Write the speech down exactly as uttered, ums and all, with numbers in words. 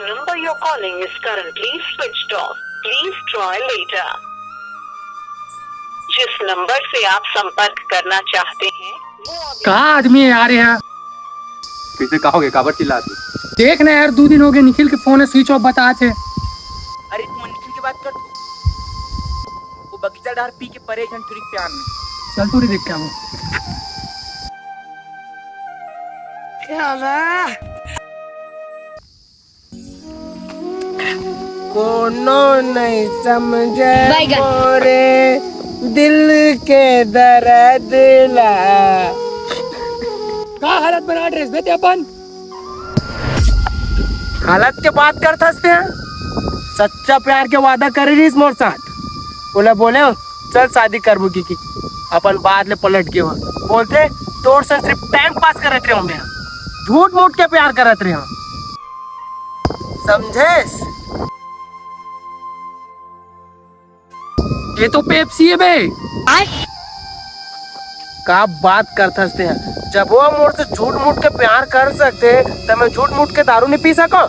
Number you're calling is currently switched off. Please try later. जिस number से आप संपर्क करना चाहते हैं, वो अभी का आदमी हे यार ये? फिर से कहोगे, काबर चिल्लात हे? देख ना यार, दू दिन हो गए, निखिल के फोन हे, स्विच ऑफ बतात हे। अरे, तू निखिल के बात कर, वो बगीचा डार पी के परे झन टुरी प्यार में। चल, टुरी देख के आऊं। कोनो नहीं समझे बैगन। मोरे दिल के दर्द ला। का हालत बना ड्रेस बेते अपन? हालत के बात करत हस ते? सच्चा प्यार के वादा करे रहिस मोर साथ। बोला बोले, "चल शादी करबो की, की।" अपन बात ले पलट के हो। बोलते, "तोर से सिर्फ टाइम पास करत रहे हो, मैं झूठ मूठ के प्यार करत रहे हो।" समझेस? ये तो पेप्सी हे बे। का बात करत हस ते? जब वो मोर से झूठ मूठ के प्यार कर सकते, तो मैं झूठ मूठ के दारू नहीं पी सको?